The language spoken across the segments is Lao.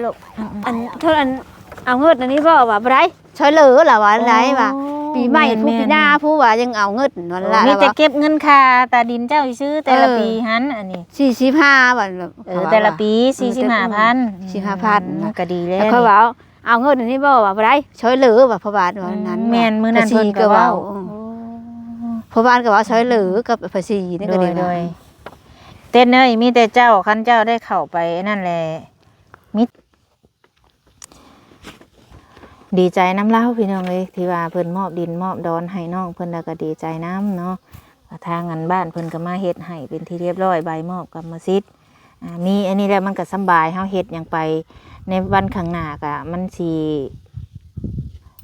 ລູກ ອັນ ເທົ່າອັນ ເອົາເງິນອັນນີ້ບໍ່ ວ່າບໍ່ໄດ້ ຊ່ອຍເຫຼືອລະວ່າ ໂອ້ ໄດ້ວ່າ ປີໃໝ່ ແມ່ນໆ ຜູ້ປີໜ້າ ເນາະ ຜູ້ວ່າຍັງເອົາເງິນນັ້ນລະ ໂອ້ ມີແຕ່ວ່າ ເກັບເງິນຄ່າຕາດິນເຈົ້າຊື່ ແຕ່ລະ ເອີ ປີຫັ້ນ ອັນນີ້ ສີ່ສິບຫ້າ ວ່າ ເອີ ເຂົາວ່າ ແຕ່ລະປີ ເອີ ສີ່ສິບຫ້າພັນ ສີ່ສິບຫ້າພັນ ອືມ ກໍດີແລ້ວ ແລ້ວເຂົາວ່າ ເອົາເງິນອັນນີ້ບໍ່ ວ່າບໍ່ໄດ້ ຊ່ອຍເຫຼືອວ່າ ພໍ່ບ້ານວ່ານັ້ນ ອືມ ແມ່ນ ມື້ນັ້ນເພິ່ນກໍເວົ້າ ເອີ ພໍ່ບ້ານກໍວ່າຊ່ອຍເຫຼືອກັບພາສີນີ້ກໍດີ ໂດຍ ເຕັ້ນເອີຍ ມີແຕ່ເຈົ້າ ຄັນເຈົ້າໄດ້ເຂົ້າໄປອັນນັ້ນແຫຼະ ມິດ ດີໃຈນຳລາວພີ່ນ້ອງເອີຍ ທີ່ວ່າເພິ່ນມອບດິນມອບດອນໃຫ້ນ້ອງເພິ່ນ ແລ້ວກໍດີໃຈນຳເນາະ ທາງອັນບ້ານເພິ່ນກໍມາເຮັດໃຫ້ເປັນທີ່ຮຽບຮ້ອຍ ໃບມອບກຳມະສິດ ອ່າ ມີອັນນີ້ແລ້ວມັນກໍສຳບາຍ ເຮົາເຮັດຫຍັງໄປໃນວັນຂ້າງໜ້າກໍມັນຊິ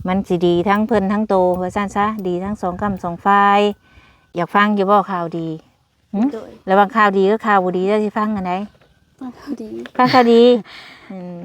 ມັນຊິດີທັງເພິ່ນທັງໂຕວ່າຊັ້ນຊະ ດີທັງສອງກ້ຳສອງຝ່າຍ ຢາກຟັງຢູ່ບໍ່ຂ່າວດີ? ຫຶ? ໂດຍ ລະຫວ່າງຂ່າວດີກັບຂ່າວບໍ່ດີ ເຈົ້າຊິຟັງອັນໃດ? ຟັງຂ່າວດີ ຟັງຂ່າວດີ ອືມ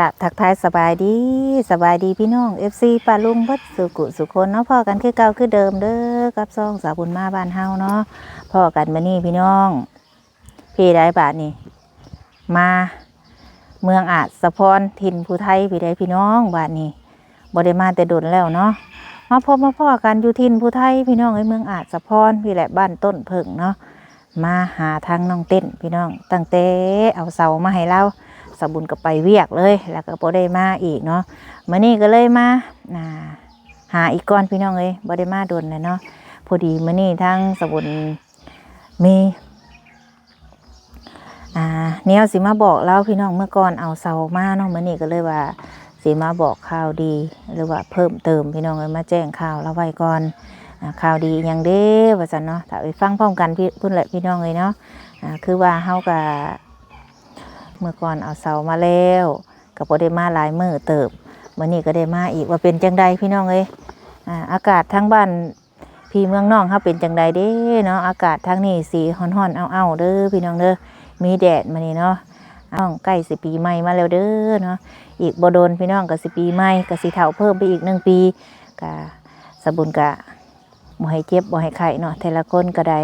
ກາບທັກທາຍສະບາຍດີ ສະບາຍດີພີ່ນ້ອງ ເອັຟຊີ ປ້າລຸງເບິດສູ່ກຸສູ່ຄົນເນາະ ພໍ້ກັນຄືເກົ່າຄືເດີມເດີ ກັບຊ່ອງສາວບຸນມາບ້ານເຮົາເນາະ ພໍ້ກັນມື້ນີ້ພີ່ນ້ອງ ເພໃດບາດນີ້ ມາເມືອງອາດສະພອນ ຖິ່ນຜູ້ໄທພີ້ໃດພີ່ນ້ອງ ບາດນີ້ ບໍ່ໄດ້ມາແຕ່ດົນແລ້ວເນາະ ມາພົບມາພໍ້ກັນຢູ່ຖິ່ນຜູ້ໄທພີ່ນ້ອງເອີຍ ເມືອງອາດສະພອນພີ້ແຫຼະ ບ້ານຕົ້ນເຜິ້ງເນາະ ມາຫາທາງນ້ອງເຕັ້ນພີ່ນ້ອງ ຕັ້ງແຕ່ເອົາເສົາມາໃຫ້ລາວ ສາວບຸນກໍໄປວຽກເລີຍ ແລ້ວກໍບໍ່ໄດ້ມາອີກເນາະ ມື້ນີ້ກໍເລີຍມາ ອ່າ ຫາອີກກ່ອນພີ່ນ້ອງເອີຍ ບໍ່ໄດ້ມາດົນແລ້ວເນາະ ພໍດີມື້ນີ້ທາງສາວບຸນມີ ອ່າ ແນວຊິມາບອກລາວພີ່ນ້ອງ ເມື່ອກ່ອນເອົາເສົາມາເນາະ ມື້ນີ້ກໍເລີຍວ່າຊິມາບອກຂ່າວດີ ຫຼືວ່າເພີ່ມເຕີມພີ່ນ້ອງເອີຍ ມາແຈ້ງຂ່າວລາວໄວ້ກ່ອນ ອ່າ ຂ່າວດີອີ່ຫຍັງເດ້ວ່າຊັ້ນເນາະ ຖ້າໄປຟັງພ້ອມກັນພຸ້ນແຫຼະພີ່ນ້ອງເອີຍເນາະ ອ່າ ຄືວ່າເຮົາກະເມື່ອກ່ອນເອົາເສົາມາແລ້ວ ກໍບໍ່ໄດ້ມາຫຼາຍມື້ເຕີບ ມື້ນີ້ກໍໄດ້ມາອີກ ວ່າເປັນຈັ່ງໃດພີ່ນ້ອງເອີຍ ອ່າ ອາກາດທາງບ້ານ ພີ່ເມືອງນ້ອງເຮົາເປັນຈັ່ງໃດເດ້ເນາະ ອາກາດທາງນີ້ຊິຮ້ອນໆ ອ້າວໆ ເດີພີ່ນ້ອງເດີ ມີແດດມື້ນີ້ເນາະ ນ້ອງໃກ້ຊິປີໃໝ່ມາແລ້ວເດີເນາະ ອີກບໍ່ດົນພີ່ນ້ອງກໍຊິປີໃໝ່ ກໍຊິເຖົ້າເພີ່ມໄປອີກໜຶ່ງປີ ກະສາວບຸນກະບໍ່ໃຫ້ເຈັບບໍ່ໃຫ້ໄຂ້ເນາະ ແຕ່ລະຄົນກໍໄດ້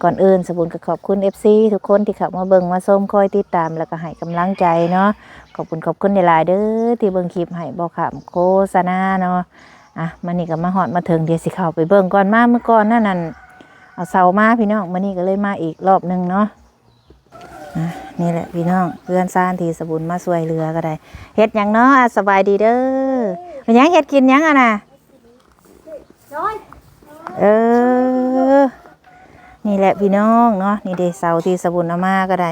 ກ່ອນອື່ນສາວບຸນກໍຂອບຄຸນ ເອັຟຊີ ທຸກຄົນທີ່ເຂົ້າມາເບິ່ງມາຊົມ ຄອຍຕິດຕາມ ແລ້ວກໍໃຫ້ກຳລັງໃຈເນາະ ຂອບຄຸນ ຂອບຄຸນຫຼາຍໆ ເດີທີ່ເບິ່ງຄລິບໃຫ້ບໍ່ຂ້າມໂຄສະນາເນາະ. ອ່ະ ມານີ້ກໍມາຮອດມາເຖິງ ດຽວຊິເຂົ້າໄປເບິ່ງກ່ອນ ມາມື້ກ່ອນນັ້ນ ອັນ ເອົາເສົາມາພີ່ນ້ອງ ມື້ນີ້ກໍເລີຍມາອີກລອບໜຶ່ງເນາະ ອ່ະ ນີ້ແຫຼະພີ່ນ້ອງ ເຮືອນຊານທີ່ສະບຸນມາຊ່ວຍເຫຼືອກໍໄດ້ ເຮັດຫຍັງເນາະ ອ່ະ ສະບາຍດີເດີ ເປັນຫຍັງ ເຮັດກິນຫຍັງຫັ້ນນະ ເອີ ນີ້ແຫຼະພີ່ນ້ອງເນາະ ນີ້ເດ້ ເສົາທີ່ສະບຸນເອົາມາກໍໄດ້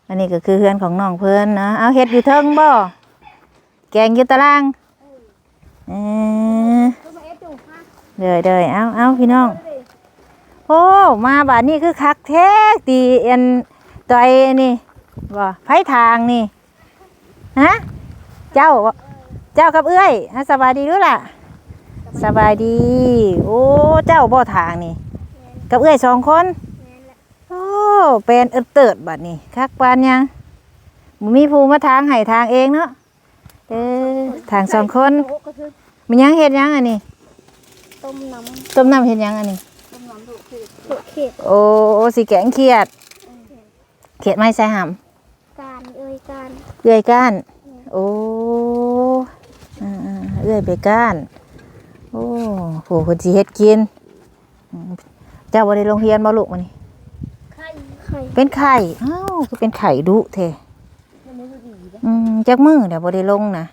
ອັນນີ້ກໍຄືເຮືອນຂອງນ້ອງເພິ່ນເນາະ ເອົາ ເຮັດຢູ່ເທິງບໍ່? ແກງຢູ່ຕາລ່າງ ເອີ ເດີຍໆ ເອົາໆ ພີ່ນ້ອງ ໂອ້ ມາບາດນີ້ຄືຄັກແທ້ ຕີອັນ ຕອຍອັນນີ້ບໍ່ ໃຜຖາງນີ້ ຮະ ເຈົ້າ ເຈົ້າກັບເອື້ອຍ ຮະ ສະບາຍດີດູລະ ສະບາຍດີ ໂອ້ ເຈົ້າບໍ່ຖາງນີ້ ກັບເອື້ອຍສອງຄົນ ໂອ້ ແປນເອີດເຕີດບາດນີ້ ຄັກປານຫຍັງ ບໍ່ມີຜູ້ມາຖາງໃຫ້ ຖາງເອງເນາະ ເອີ ຖາງສອງຄົນ ມັນຫຍັງ ເຮັດຫຍັງອັນນີ້ ຕົ້ມນ້ຳ ຕົ້ມນ້ຳເຮັດຫຍັງອັນນີ້ ຕົ້ມນ້ຳລົວກເຂດ ໂອ້ ຊິແກງຂຽດ ຂຽດໄມ້ໃສ່ຫຳ ກ້ານ ເອື້ອຍກ້ານ ເອື້ອຍກ້ານ ໂອ້ ເອີໆ ເອື້ອຍໄປກ້ານ ໂອ້ ຜູ້ເພິ່ນຊິເຮັດກິນ ອືມ ເຈົ້າບໍ່ໄດ້ລົງຮຽນບໍ່ລູກມື້ນີ້ ໄຂ້ ໄຂ້ ເປັນໄຂ້ ອ້າວ ຄືເປັນໄຂ້ດຸແທ້ ຍັງບໍ່ດີເດ້ ອືມ ຈັກມື້ແລ້ວບໍ່ໄດ້ລົງນະ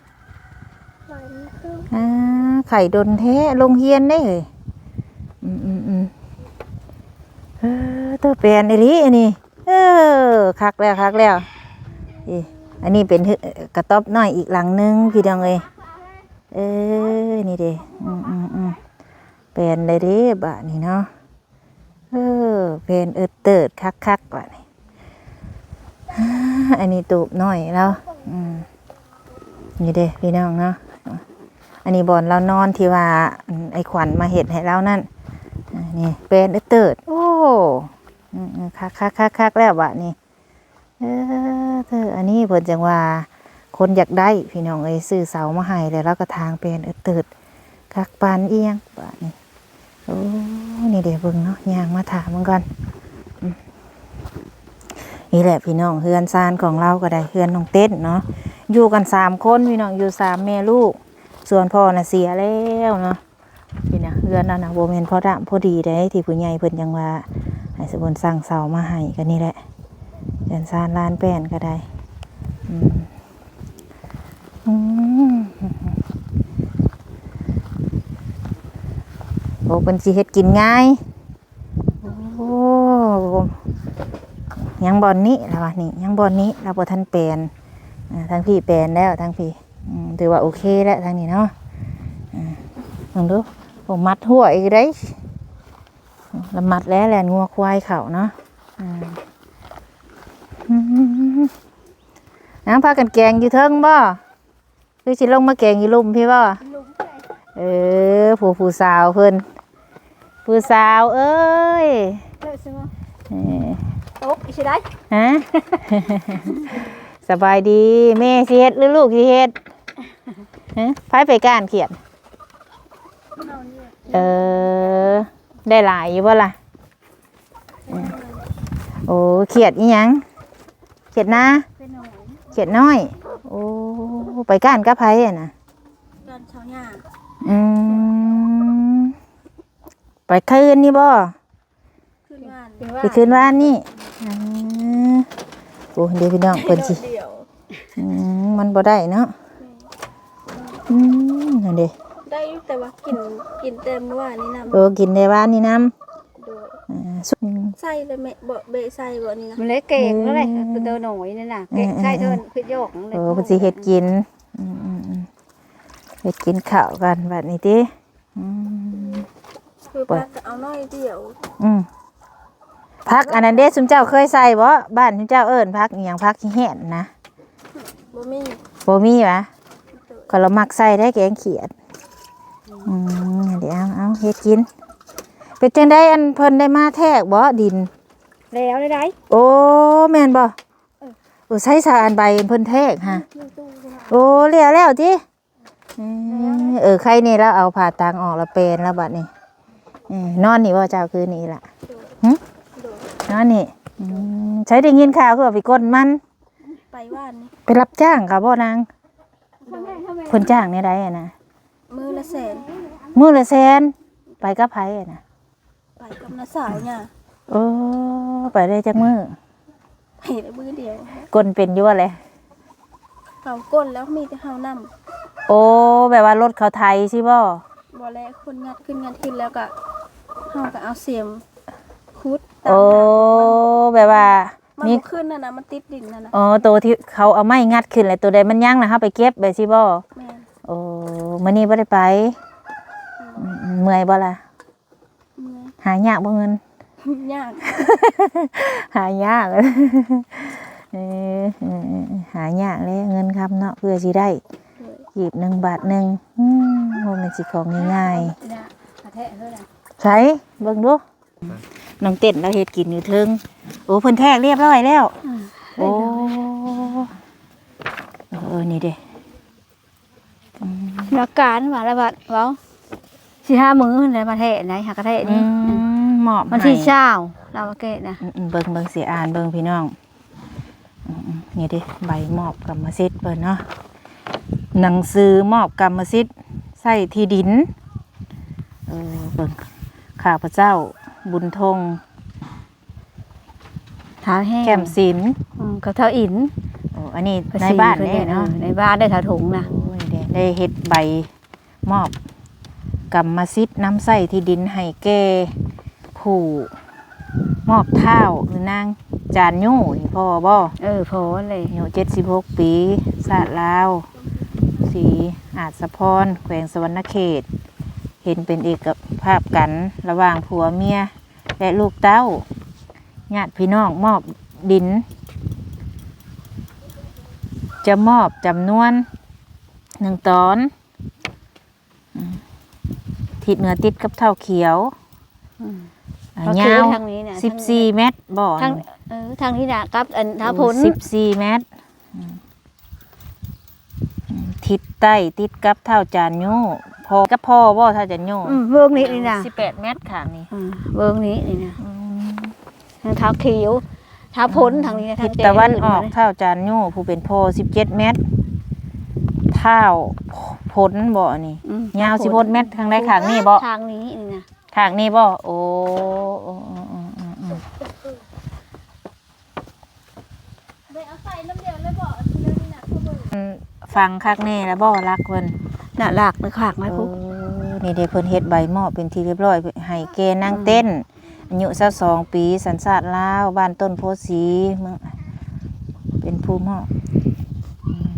ໄຂ້ ອ່າ ໄຂ້ດົນແທ້ ລົງຮຽນເດ້ເຮີ້ຍ ອືມໆໆ ເອີ ຕົວແປນອີ່ຫຼີອັນນີ້ ເອີ ຄັກແລ້ວ ຄັກແລ້ວ ອີ ອັນນີ້ເປັນ ກະຕ໊ອບນ້ອຍອີກຫຼັງໜຶ່ງ ພີ່ນ້ອງເອີຍ ເອີ ນີ້ເດ້ ອືມໆໆ ແປນໄດ້ເດ້ບາດນີ້ເນາະ ເອີ ແປນເອີດເຕີດຄັກໆ ບາດນີ້ ອັນນີ້ຕູບນ້ອຍລາວ ອືມ ນີ້ເດ້ພີ່ນ້ອງເນາະ ອັນນີ້ບ່ອນລາວນອນທີ່ວ່າ ອັນ ໄອ້ຂວັນມາເຮັດໃຫ້ລາວນັ້ນ ອ່າ ນີ້ແປນເອີເຕີດ. ໂອ້ ອືມໆ ຄັກໆໆໆ ແລ້ວບາດນີ້. ເອີ ເອີ ອັນນີ້ເພິ່ນຈັ່ງວ່າຄົນຢາກໄດ້ພີ່ນ້ອງເອີຍ ຊື້ເສົາມາໃຫ້ແລ້ວລາວກໍຖາງແປນເອີເຕີດ ຄັກປານອີ່ຫຍັງບາດນີ້. ໂອ້ ນີ້ເດ້ ເບິ່ງເນາະ ຍ່າງມາຖາມເບິ່ງກ່ອນ. ອືມ ນີ້ແຫຼະພີ່ນ້ອງ ເຮືອນຊານຂອງລາວກໍໄດ້ ເຮືອນນ້ອງເຕັ້ນເນາະ ຢູ່ກັນສາມຄົນພີ່ນ້ອງ ຢູ່ສາມແມ່ລູກ ສ່ວນພໍ່ນະເສຍແລ້ວເນາະ. ນີ້ນະ ເຮືອນນັ້ນນະ ບໍ່ແມ່ນພໍດຳພໍດີໃດ ທີ່ຜູ້ໃຫຍ່ເພິ່ນຍັງວ່າໃຫ້ສະບຸນສັ່ງເສົາມາໃຫ້ ກໍນີ້ແຫຼະ ເຮືອນຊານຫຼານແປ້ນກໍໄດ້. ອືມ ອືມ ໂອ້ ເພິ່ນຊິເຮັດກິນງ່າຍ. ໂອ້ ຍັງບ່ອນນີ້ລາວວ່າ ນີ້ຍັງບ່ອນນີ້ ລາວບໍ່ທັນແປນ. ອ່າ ທາງພີ້ແປນແລ້ວ ທາງພີ້. ອືມ ຖືວ່າໂອເຄແລ້ວທາງນີ້ເນາະ. ອ່າ ເບິ່ງດູ ໂອ້ ມັດຫົວອີກເດ້ ລະມັດແລ້ວແລ່ນງົວຄວາຍເຂົ້າເນາະ. ອ່າ ອືມ ນາງພາກັນແກງຢູ່ເທິງບໍ່? ຄືຊິລົງມາແກງຢູ່ລຸ່ມພີ້ບໍ່? ເອີ ຜູ້ ຜູ້ສາວເພິ່ນ ຜູ້ສາວເອີຍ ເອີ ຕົກອີກຊິໄດ້ ຮະ? ສະບາຍດີ ແມ່ຊິເຮັດ ຫຼື ລູກຊິເຮັດ? ຮະ? ໃຜໄປກ້ານຂຽດ? ເອີ ໄດ້ຫຼາຍຢູ່ບໍ່ລະ? ອືມ ໂອ້ ຂຽດອີ່ຫຍັງ? ຂຽດນາ? ຂຽດນ້ອຍ ຂຽດນ້ອຍ. ໂອ້ ໄປກ້ານກັບໃຜຫັ້ນນະ? ກ້ານຊາວຫຍ້າ. ອືມ ໄປຄືນນີ້ບໍ່? ຄືນວານ ໄປຄືນວານນີ້. ເອີ ໂອ້ ເດ້ພີ່ນ້ອງ ເພິ່ນຊິ ອືມ ມັນບໍ່ໄດ້ເນາະ. ແມ່ນ ອືມ ຫັ້ນເດ້ ໄດ້ຢູ່ ແຕ່ວ່າກິນ ກິນແຕ່ມື້ວານນີ້ນຳ. ເອີ ກິນແຕ່ວານນີ້ນຳ. ໂດຍ ອ່າ ໃສ່ແລ້ວແມ່ ບໍ່ເບະໃສ່ບໍ່ນີ້ນະ? ມັນເລີຍແກງແລ້ວແຫຼະ ເອີ ໂຕນ້ອຍນີ້ນະ ເອີ ແກະໃສ່ ເອີ ເທົ່ານັ້ນຄືຢອກນັ້ນແຫຼະ. ເອີ ເພິ່ນຊິເຮັດກິນ ອືມໆໆ ເຮັດກິນເຂົ້າກັນບັດນີ້ຕິ. ອືມ ຄື ໄປ ຜັກກໍເອົາໜ້ອຍດຽວ. ອືມ ຜັກອັນນັ້ນເດ້ ຊຸມເຈົ້າເຄີຍໃສ່ບໍ່? ບ້ານຊຸມເຈົ້າເອີ້ນຜັກອີ່ຫຍັງ? ຜັກຂີ້ແຫ້ນນະ? ບໍ່ມີ ບໍ່ມີຫວາ? ໂດຍ ຂ້ອຍລະມັກໃສ່ໄດ໋ແກງຂຽດ. ອືມ ດຽວເອົາ ເຮັດກິນ. ເປັນຈັ່ງໃດ ອັນເພິ່ນໄດ້ມາແທກບໍ່ດິນ? ແລ້ວໄດ້. ໂອ້ ແມ່ນບໍ່? ເອີ ໃຊ້ສາອັນໃບເພິ່ນແທກຫະ? ໂອ້ ແລ້ວແລ້ວຕິ? ເອີ ເອີ ໄຄແນ່ລາວເອົາຜ້າຕາງອອກລະແປນລະບັດນີ້. ເອີ ນອນນີ້ບໍ່ເຈົ້າຄືນນີ້ລະ? ໂດຍ ຫຶ? ໂດຍ ນອນນີ້. ອືມ ໃສໄດ້ຍິນຂ່າວຄືວ່າໄປກົນມັນ? ໄປວານນີ້ ໄປຮັບຈ້າງເຂົາບໍ່ນາງ? ໂດຍ ເພິ່ນຈ້າງແນວໃດຫັ້ນນະ? ມື້ລະແສນ. ມື້ລະແສນ? ໄປກັບໃຜຫັ້ນນະ? ໄປກັບນ້າສາວຫຍ້າ. ເອີ ໄປໄດ້ຈັກມື້? ໄປໄດ້ມື້ດຽວ. ກົນເປັນຢູ່ບໍ່ແລະ? ເຂົາກົນແລ້ວມີແຕ່ເຮົານຳ. ໂອ້ ແບບວ່າລົດເຂົາໄຖຊີ້ບໍ່? ບໍ່ແລະ ຄົນງັດຂຶ້ນ ງັດຂຶ້ນແລ້ວກະ ເຮົາກະເອົາເສມຂຸດ. ໂອ້ ແບບວ່າ ມັນບໍ່ຂຶ້ນຫັ້ນນະ ມັນຕິດດິນຫັ້ນນະ. ອໍ ໂຕທີ່ເຂົາເອົາໄມ້ງັດຂຶ້ນ ແລ້ວໂຕໃດມັນຍັງນະ ເຮົາໄປເກັບແບບຊີ້ບໍ່? ແມ່ນ. ໂອ້ ມື້ນີ້ບໍ່ໄດ້ໄປ. ອືມ ເມື່ອຍບໍ່ລະ? ເມື່ອຍ. ຫາຍາກບໍ່ເງິນ? ຍາກ ຫາຍາກ. ເອີ ຫາຍາກເດ້ເງິນຄຳເນາະ ເພື່ອຊິໄດ້ ໂດຍ ກີບໜຶ່ງບາດໜຶ່ງ. ອືມ ບໍ່ແມ່ນຊິຂອງງ່າຍໆ. ໃສ ເບິ່ງດູ ນ້ອງເຕັ້ນລາວເຮັດກິນຢູ່ເທິງ. ໂອ້ ເພິ່ນແທກລຽບຮ້ອຍແລ້ວ. ອືມ ໂອ້ ເອີ ນີ້ເດ້. ອືມ ລະການວ່າລະບັດເວົ້າ ສີ່ຫ້າມື້ຫັ້ນແຫຼະມາແທະໄດ໋ ຫາກະແທະນີ້. ອືມ ມອບໃຫ້ ວັນທີຊາວລາວມາແກະນະ. ອືມໆ ເບິ່ງ ເບິ່ງ ຊິອ່ານເບິ່ງພີ່ນ້ອງ. ອືມໆ ນີ້ເດ້ ໃບມອບກຳມະສິດເພິ່ນເນາະ ໜັງສືມອບກຳມະສິດໃຊ້ທີ່ດິນ. ເອີ ເບິ່ງ ຂ້າພະເຈົ້າ ບຸນທົງ ທ້າວແຫ້ງ ແກ້ມສິນ. ອືມ ກັບທ້າວອິນ. ໂອ້ ອັນນີ້ນາຍບ້ານເດ້ເນາະ ເອີ ນາຍບ້ານເດ້ ທ້າວຖົງນະ. ໂອ້ຍ ໄດ້ ໄດ້ເຮັດໃບມອບກຳມະສິດນຳໃຊ້ທີ່ດິນໃຫ້ແກ່ຜູ້ມອບທ້າວ ຫຼື ນາງຈານຍູ່ນີ້ ພໍ່ບໍ່? ເອີ ພໍ່ແຫຼະ. ອາຍຸເຈັດສິບຫົກປີ ຊາດລາວ ສີອາດສະພອນ ແຂວງສະຫວັນນະເຂດ. ເຫັນເປັນເອກະພາບກັນລະຫວ່າງຜົວເມຍ ແລະ ລູກເຕົ້າ ຍາດພີ່ນ້ອງມອບດິນ ຈະມອບຈຳນວນໜຶ່ງຕອນ ອືມ ທິດເໜືອຕິດກັບທ້າວຂຽວ ອືມ ອ່າ ກໍຄື ຍາວ ທາງນີ້ນະ ສິບສີ່ແມັດບໍ່ ທາງ ນີ້ ເອີ ທາງນີ້ນະ ກັບອັນ ໂອ້ ທ່າໂພນ ສິບສີ່ແມັດ. ອືມ ອືມ ທິດໃຕ້ຕິດກັບທ້າວຈານໂຍ ພໍ່ກັບພໍ່ບໍ່ ທ້າວຈານໂຍ? ອືມ ເບິ່ງນີ້ ນີ້ນະ ສິບແປດແມັດຂ້າງນີ້. ອືມ ເບິ່ງນີ້ ນີ້ນະ. ອືມ ທາງທ້າວຂຽວ ທ້າວພົນ ອືມ ທາງນີ້ນະ ທິດຕາເວັນອອກ ທ້າວຈານໂຍຜູ້ເປັນພໍ່ ສິບເຈັດແມັດ. ທ້າວພົນບໍ່ອັນນີ້? ອືມ ຍາວສິບຫົກແມັດ. ທາງໃດ ຂ້າງນີ້ບໍ່? ຂ້າງນີ້ ນີ້ນະ. ຂ້າງນີ້ບໍ່? ໂອ້ ໂອ້ ໂອ້ ໂອ້ ໂອ້ ໄດ້ເອົາໃສ່ນ້ຳດຽວເລີຍບໍ່? ອັນ ອືມ ຝັງຄັກແນ່ແລ້ວບໍ່ ຫຼັກເພິ່ນ? ນະ ຫຼັກນະ ຂ້າງໄວ້ພຸ້ນ. ເອີ ນີ້ເດ້ ເພິ່ນເຮັດໃບມອບເປັນທີ່ຮຽບຮ້ອຍ ໃຫ້ແກ່ນາງ ອືມ ເຕັ້ນ ອາຍຸຊາວສອງປີ ສັນຊາດລາວ ບ້ານຕົ້ນໂພສີ ເມືອງ ເປັນຜູ້ມອບ ອືມ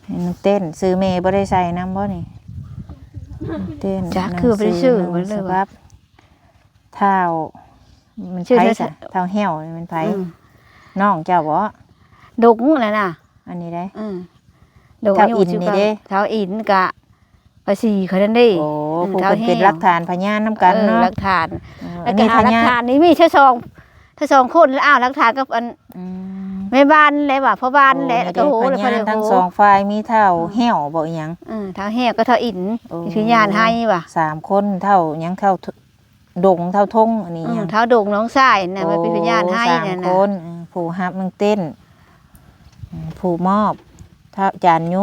ໃຫ້ນາງເຕັ້ນ. ຊື່ແມ່ບໍ່ໄດ້ໃສ່ນຳບໍ່ນີ້? ເຕັ້ນ ຈັກຄືບໍ່ໄດ້ຊື່ ໜັງສືໜຶ່ງສະບັບ. ທ້າວ ມັນໃຜຊະ? ທ້າວແຫ້ວນີ້ແມ່ນໃຜ? ອືມ ນ້ອງເຈົ້າບໍ່? ດົງນັ້ນນະ ອັນນີ້ເດ້. ອືມ ດົງ ທ້າວອິນນີ້ເດ້. ທ້າວອິນກະພາສີເຂົານັ້ນເດ້. ໂອ້ ອືມ ຜູ້ເພິ່ນເປັນຫຼັກຖານພະຍານນຳກັນເນາະ. ເອີ ຫຼັກຖານ. ເອີ ອັນນີ້ພະຍານ ຫຼັກຖານນີ້ມີແຕ່ສອງ ທັງສອງຄົນ. ອ້າວ ຫຼັກຖານກັບອັນ ອືມ ແມ່ບ້ານແຫຼະວ່າ ພໍ່ບ້ານແຫຼະ. ໂອ້ ແລ້ວກໍໂຫ ພະຍານທັງສອງຝ່າຍ ມີທ້າວແຫ້ວບໍ່ ອີຫຍັງ? ເອີ ທ້າວແຫ້ວກັບທ້າວອິນ. ໂອ້ ພະຍານໃຫ້ວ່າ ສາມຄົນ. ທ້າວຫຍັງ? ທ້າວດົງ ທ້າວທົງ ອັນນີ້ຫຍັງ? ອືມ ທ້າວດົງ ນ້ອງຊາຍນະ. ໂອ້ ມາເປັນພະຍານໃຫ້ ສາມຄົນ. ເອີ ຜູ້ຮັບນາງເຕັ້ນ ອືມ ຜູ້ມອບ ທ້າວຈານໂຍ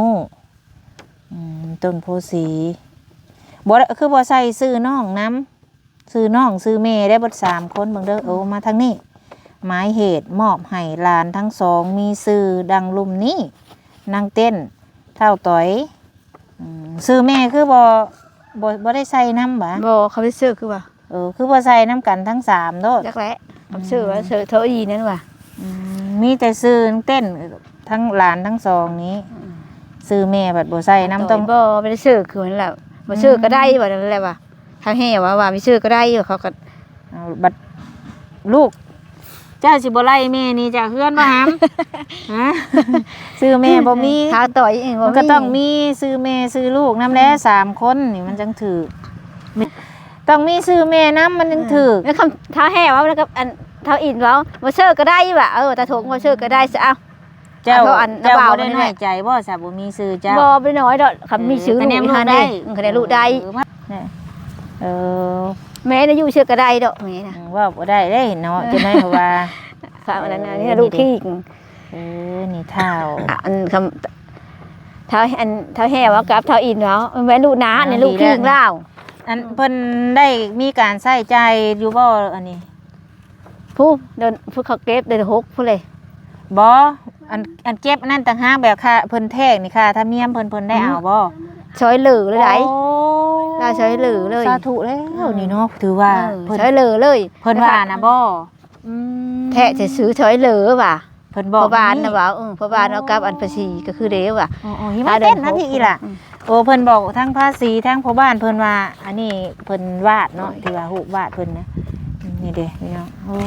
ອືມ ຕົ້ນໂພສີ. ບໍ່ ຄືບໍ່ໃສ່ຊື່ນ້ອງນຳ? ຊື່ນ້ອງຊື່ແມ່ໄດ້ເບິດສາມຄົນ ເບິ່ງເດີ. ໂອ້ ມາທາງນີ້. ໝາຍເຫດ ມອບໃຫ້ຫຼານທັງສອງມີຊື່ດັ່ງລຸ່ມນີ້: ນາງເຕັ້ນ ທ້າວຕອຍ. ອືມ ຊື່ແມ່ຄືບໍ່ ບໍ່ ບໍ່ໄດ້ໃສ່ນຳຫວາ? ບໍ່ ເຂົາໄປເຊີກຄືວ່າ. ເອີ ຄືບໍ່ໃສ່ນຳກັນທັງສາມໂລດ? ຈັກແຫຼະ. ອືມ ຄຳຊື່ວ່າຊື່ເທົ່າອີນັ້ນວ່າ. ອືມ ມີແຕ່ຊື່ນາງເຕັ້ນ ທັງຫຼານທັງສອງນີ້. ອືມ ຊື່ແມ່ບັດບໍ່ໃສ່ນຳ. ຕ້ອງ ບໍ່ ບໍ່ໄດ້ຊື່ຄືນັ້ນແຫຼະ. ບໍ່ຊື່ກໍໄດ້ ອືມ ວ່ານັ້ນແຫຼະວ່າ. ທາງແຫ່ວ່າ ວ່າມີຊື່ກໍໄດ້ ເຂົາກໍ ເອົາ ບັດລູກ ເຈົ້າຊິບໍ່ໄລ່ແມ່ໜີຈາກເຮືອນບໍ່ຫຳ? ຮະ? ຊື່ແມ່ບໍ່ມີ ທ້າວຕອຍເອງບໍ່ມີ ມັນກໍຕ້ອງມີຊື່ແມ່ຊື່ລູກນຳແຫຼະ. ອືມ ສາມຄົນນີ້ມັນຈັ່ງຖືກ ຕ້ອງມີຊື່ແມ່ນຳມັນຈັ່ງຖືກ. ອືມ ແລ້ວຄຳ ທ້າວແຫ່ເວົ້າ ແລ້ວກໍອັນ ທ້າວອິນເວົ້າ ບໍ່ຊື່ກໍໄດ້ວ່າ. ເອີ ຕາທົງ ບໍ່ຊື່ກໍໄດ້ຊະ. ເອົາ ເຈົ້າ ເອົາເທົ່າອັນ ເຈົ້າບໍ່ໄດ້ນ້ອຍໃຈບໍ່ຊະ ບໍ່ມີຊື່ເຈົ້າ? ບໍ່ ບໍ່ໄດ້ນ້ອຍດອກ ຄັນມີຊື່ ເອີ ລູກນີ້ຫັ້ນເດ້. ອືມ ຄັນໄດ້ລູກໄດ້. ເອີ ເອີ ແມ່ນະ ຢູ່ຊື່ກໍໄດ້ດອກແມ່ນະ. ອືມ ເວົ້າບໍ່ໄດ້ເດ້ເນາະ ເອີ ຈັ່ງໃດ ເພາະວ່າ ເອີ ອັນນັ້ນ ເອີ ນີ້ລູກ ນີ້ເດ້ ຄີງ. ເອີ ນີ້ທ້າວ ອັນ ຄຳ ທ້າວ ອັນ ທ້າວແຫ່ເວົ້າກັບທ້າວອິນເວົ້າ ແມ່ນລູກນ້າ ອ່າ ນີ້ລູກຄີງລາວ. ອັນ ເພິ່ນໄດ້ມີການໃຊ້ຈ່າຍຢູ່ບໍ່ ອັນນີ້? ຜູ້ເດີນ ຜູ້ເຂົາເກັບເດືອນຫົກພຸ້ນເລີຍ. ບໍ່ ອັນ ອັນເກັບອັນນັ້ນຕ່າງຫາກ ແບບຄ່າເພິ່ນແທກນີ້ ຄ່າທຳນຽມເພິ່ນ ເພິ່ນໄດ້ເອົາບໍ່? ອືມ ຊ່ອຍເຫຼືອເລີຍໃດ໋. ໂອ້ ລາວຊ່ອຍເຫຼືອເລີຍ. ສາທຸແລ້ວ ອືມ ນີ້ເນາະ ຖືວ່າ ເອີ ເພິ່ນ ຊ່ອຍເຫຼືອເລີຍ. ເພິ່ນວ່ານະບໍ່? ອືມ ແທກຊື່ຊ່ອຍເຫຼືວ່າ ເພິ່ນບອກ ພໍ່ບ້ານນະວ່າ ເອີ ພໍ່ບ້ານເອົາກັບອັນພາສີກໍຄືເດ້ວ່າ. ອໍ ອໍ ຫິມາເຕັ້ນມາພີ້ອີ່ຫຼະ. ອືມ ໂອ້ ເພິ່ນບອກທາງພາສີ ທາງພໍ່ບ້ານເພິ່ນວ່າ ອັນນີ້ເພິ່ນວາດເນາະ ໂດຍ ທີ່ວ່າຮູບວາດເພິ່ນນະ. ອືມ ນີ້ເດ້ພີ່ນ້ອງ ໂອ້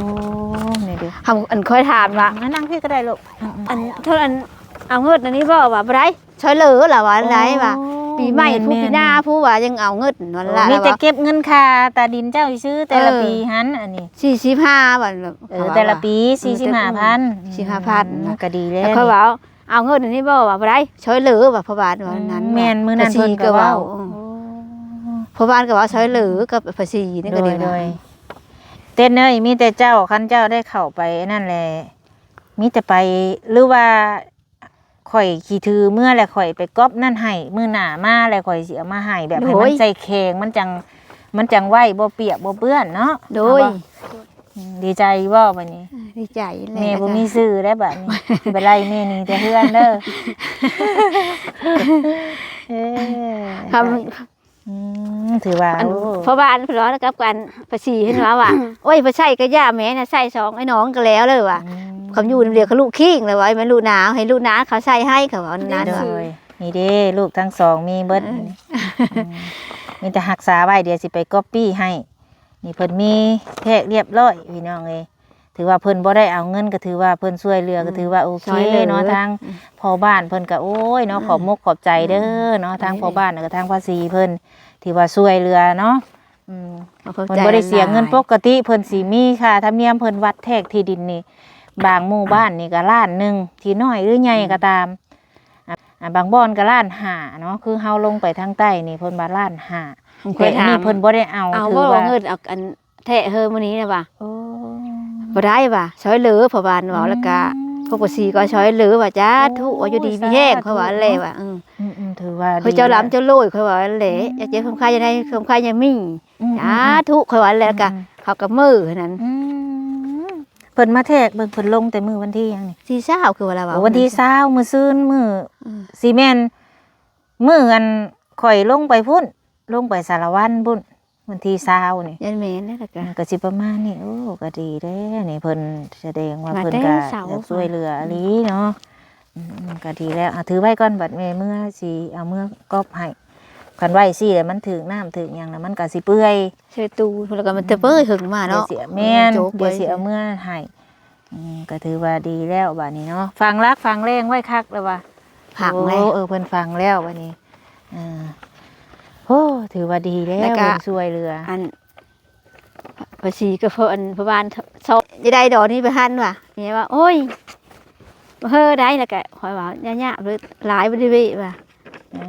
ນີ້ເດ້. ເຮົາ ອັນຂ້ອຍຖາມວ່າ ມານັ່ງພີ້ກໍໄດ້ລູກ. ອືມໆ ອັນເທົ່າອັນ ເອົາເງິນອັນນີ້ບໍ່ ວ່າບໍ່ໄດ້ ຊ່ອຍເຫຼືອລະວ່າໄດ້ວ່າ. ໂອ້ ປີໃໝ່ ແມ່ນໆ ຜູ້ປີໜ້າ ຜູ້ວ່າຍັງເອົາເງິນນັ້ນລະ. ໂອ້ ມີແຕ່ເກັບເງິນຄ່າຕາດິນເຈົ້າຊື່ໆ ແຕ່ລະປີຫັ້ນ. ເອີ ອັນນີ້ ສີ່ສິບຫ້າ ວ່າ ເອີ ເຂົາວ່າ ແຕ່ລະປີ ສີ່ສິບຫ້າພັນ. ອືມ ສີ່ສິບຫ້າພັນ ອືມ ກໍດີແລ້ວ. ແລ້ວເຂົາເວົ້າ ເອົາເງິນອັນນີ້ບໍ່ ວ່າບໍ່ໄດ້ ຊ່ອຍເຫຼືອວ່າ ພໍ່ບ້ານວ່ານັ້ນ. ອືມ ແມ່ນ ມື້ນັ້ນເພິ່ນກໍເວົ້າ ອືມ ພໍ່ບ້ານກໍເວົ້າ ຊ່ອຍເຫຼືອກັບພາສີນີ້ກໍໄດ້. ໂດຍ ໂດຍ ເຕັ້ນເອີຍ ມີແຕ່ເຈົ້າ ຄັນເຈົ້າໄດ້ເຂົ້າໄປອັນນັ້ນແຫຼະ ມີແຕ່ໄປ ຫຼືວ່າ ຂ້ອຍຂີ້ຖືເມືອແລ້ວ ຂ້ອຍໄປກັອບນັ້ນໃຫ້ ມື້ໜ້າມາແລ້ວຂ້ອຍຊິເອົາມາໃຫ້ ແບບໃຫ້ມັນໃສ່ແຂງ ມັນຈັ່ງ ມັນຈັ່ງໄວ້ບໍ່ປຽກບໍ່ເປື້ອນເນາະ. ໂດຍ ເອົາບໍ່? ອືມ ດີໃຈຢູ່ບໍ່ບັດນີ້? ເອີ ດີໃຈແຫຼະ. ແມ່ບໍ່ມີຊື່ແລ້ວບັດນີ້ ຊິໄປໄລ່ແມ່ໜີແຕ່ເຮືອນເດີ. ເອີ ຄຳ ອືມ ຖືວ່າ ອັນ ໂອ້ ເພາະວ່າອັນ ເພາະວ່າກັບການພາສີເຫັນວ່າ ວ່າ ໂອ້ຍ ບໍ່ໃຊ້ກໍຢ່າແມ່ນະ ໃຊ້ສອງໄອ້ນ້ອງກໍແລ້ວເລີຍວ່າ. ອືມ ຄຳຢູ່ນຳດຽວກັບລູກຄີງແລ້ວວ່າ ແມ່ນລູກໜາວ ໃຫ້ລູກໜາວເຂົາໃຊ້ໃຫ້ ເຂົາວ່ານັ້ນ. ໂດຍ ໂດຍ ນີ້ເດ້ ລູກທັງສອງມີເບິດ. ເອີ ອືມ ມີແຕ່ຮັກສາໄວ້ ດຽວຊິໄປກັອບປີ້ໃຫ້. ນີ້ເພິ່ນມີແທກຮຽບຮ້ອຍ ພີ່ນ້ອງເອີຍ. ຖືວ່າເພິ່ນບໍ່ໄດ້ເອົາເງິນ ກໍຖືວ່າເພິ່ນຊ່ວຍເຫຼືອ ອືມ ກໍຖືວ່າໂອເຄເນາະ. ຊ່ວຍເຫຼືອ ທາງ ອືມ ພໍ່ບ້ານເພິ່ນກໍ ໂອ້ຍເນາະ ອືມ ຂອບມຸກຂອບໃຈເດີເນາະ ອືມ ທາງພໍ່ບ້ານ ແລ້ວກໍທາງພາສີເພິ່ນ ຖືວ່າຊ່ວຍເຫຼືອເນາະ. ອືມ ຂອບໃຈ ເພິ່ນບໍ່ໄດ້ເສຍເງິນ ຫຼາຍໆ ປົກກະຕິເພິ່ນຊິມີຄ່າທຳນຽມ ເພິ່ນວັດແທກທີ່ດິນນີ້ ບາງໝູ່ບ້ານນີ້ກໍລ້ານໜຶ່ງ ທີ່ນ້ອຍຫຼືໃຫຍ່ກໍຕາມ ອາ ອາ ບາງບ່ອນກໍລ້ານຫ້າເນາະ ຄືເຮົາລົງໄປທາງໃຕ້ນີ້ ເພິ່ນວ່າລ້ານຫ້າ ແຕ່ອັນນີ້ເພິ່ນບໍ່ໄດ້ເອົາ ເອົາ ຖືວ່າ ເອົາເງິນ ເອົາອັນ ແທະເຮີມື້ນີ້ນະວ່າ ໂອ້ ບໍ່ໄດ້ວ່າ ຊ່ອຍເຫຼືອ ເຂົາວ່າ ເວົ້າແລ້ວກະ ອືມ ພວກພາສີກໍຊ່ອຍເຫຼືອວ່າ ສາທຸ ໂອ້ຍ ວ່າຢູ່ດີມີແຮງ ສາທຸ ເຂົາວ່າແຫຼະວ່າ ເນາະ ເອີ ອືມໆ ຖືວ່າດີ ເຂົາເຈົ້າລ່ຳເຈົ້າລວຍ ເຂົາວ່າແຫຼະ ອືມ ຢ່າເຈັບຄວາມໄຂ້ຢ່າໄດ້ ຄວາມໄຂ້ຢ່າມີ ອືມໆ ສາທຸ ເຂົາວ່າແຫຼະ ແລ້ວກະ ອືມໆ ເຂົາກໍມື້ນັ້ນ ອືມ ເພິ່ນມາແທກເບິ່ງ ເພິ່ນລົງແຕ່ມື້ວັນທີຫຍັງນີ້ ທີຊາວ ຄືວ່າລາວເວົ້າ ໂອ້ ວັນທີຊາວ ມື້ຊືນ ມື້ ອືມ ຊິແມ່ນ ມື້ອັນຂ້ອຍລົງໄປພຸ້ນ ລົງໄປສາລະວັນພຸ້ນ ວັນທີຊາວນີ້ ແມ່ນໆ ນັ້ນລະກະ ມັນກໍຊິປະມານນີ້ ໂອ້ ກໍດີແລ້ວນີ້ ເພິ່ນສະແດງວ່າເພິ່ນກໍຢາກຊ່ວຍເຫຼືອອີ່ຫຼີເນາະ ອືມ ອືມ ກໍດີແລ້ວ ເອົາ ຖືໄວ້ກ່ອນ ບັດແມ່ເມືອຊິເອົາເມືອກອບໃຫ້ ຄັນໄວ້ຊີ້ແລ້ວມັນຖືກນ້ຳຖືກຫຍັງແລ້ວມັນກໍຊິເປື່ອຍ ໃສ່ຕູ້ ແລ້ວກໍມັນຈະເປີຍຫຶງມາເນາະ ອືມ ດຽວຊິ ແມ່ນ ເອີ ໂຈກໄວ້ ດຽວຊິເອົາເມືອໃຫ້ ອືມ ກໍຖືວ່າດີແລ້ວບາດນີ້ເນາະ ຝັງຫຼັກຝັງແຫຼ່ງໄວ້ຄັກແລ້ວວ່າ ຝັງໄວ້ ໂອ້ ເອີ ເພິ່ນຝັງແລ້ວບາດນີ້ ເອີ ໂອ້ ຖືວ່າດີແລ້ວ ແລ້ວກໍເພິ່ນຊ່ວຍເຫຼືອ ອັນ ພາສີກໍເພິ່ນ ອັນ ປະມານສອງ ຈະໄດ້ດອກນີ້ໄປຫັ້ນວ່າ ແມ່ວ່າ ໂອ້ຍ ບໍ່ເຮີໄດ້ ແລ້ວກໍຂ້ອຍວ່າ ຍາກໆ ຫຼາຍບໍ່ໄດ້ເວະວ່າ ອື